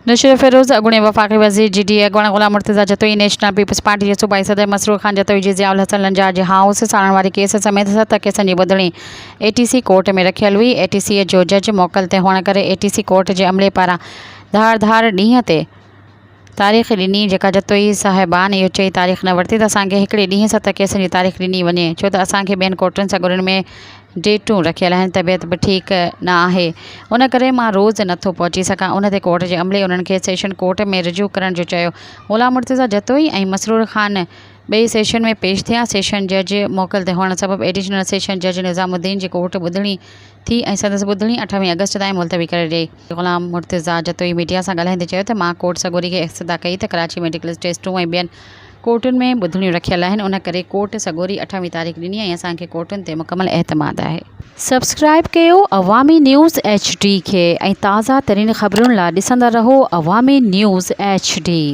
نوشهروفيروز، اڳوڻي وفاقي وزير جي ڊي اي اڳواڻ Ghulam Murtaza Jatoi, national peoples party جي صوبائي صدر مسرور خان جتوئي جي ضياء الحسن لنجار جي هائوس ساڙڻ واري ڪيس سميت ست ڪيسن جي ٻڌڻي اي ٽي سي ڪورٽ ۾ رکيل هئي، اي ٽي سي جو جج موڪل تي هئڻ ڪري اي ٽي سي ڪورٽ جي عملي پاران ڌار ڌار ڏينهن تي تاريخ ڏني جيڪا جتوئي صاحبان اهو چئي تاريخ نه ورتي ته اسان کي هڪڙي ڏينهن ست ڪيسن جي تاريخ ڏني وڃي ڇو ته اسان کي ٻين ڪورٽن سڳورين ۾ ڊيٽون رکيل آهن طبيعت به ٺيڪ نه آهي ان ڪري مان روز نٿو پهچي سگهان ان تي ڪورٽ جي عملي انهن کي سيشن ڪورٽ ۾ رجوع ڪرڻ جو چيو غلام مرتضيٰ جتوئي ۽ مسرور خان ٻئي سيشن ۾ پيش ٿيا سيشن جج موڪل تي هئڻ سبب ايڊيشنل سيشن جج نظام الدين جي ڪورٽ ٻڌڻي ٿي ۽ سندس ٻڌڻي اٺاويهه آگسٽ تائين ملتوي ڪري ڏئي. غلام مرتضيٰ جتوئي ميڊيا سان ڳالهائيندي چيو ته مان ڪورٽ سڳوري کي استدعا ڪئي ته ڪراچي ۾ ڊڪلز ٽيسٽون ۽ ٻين ڪورٽن ۾ ٻڌڻيون رکيل آهن ان ڪري ڪورٽ سڳوري اٺاويهه تاريخ ڏني ۽ اسان کي ڪورٽن تي مڪمل اعتماد آهي. سبسڪرائيب ڪيو عوامي نيوز ايڇ ڊي کي ۽ تازه ترين خبرن لا ڏسندا رهو عوامي نيوز ايڇ ڊي.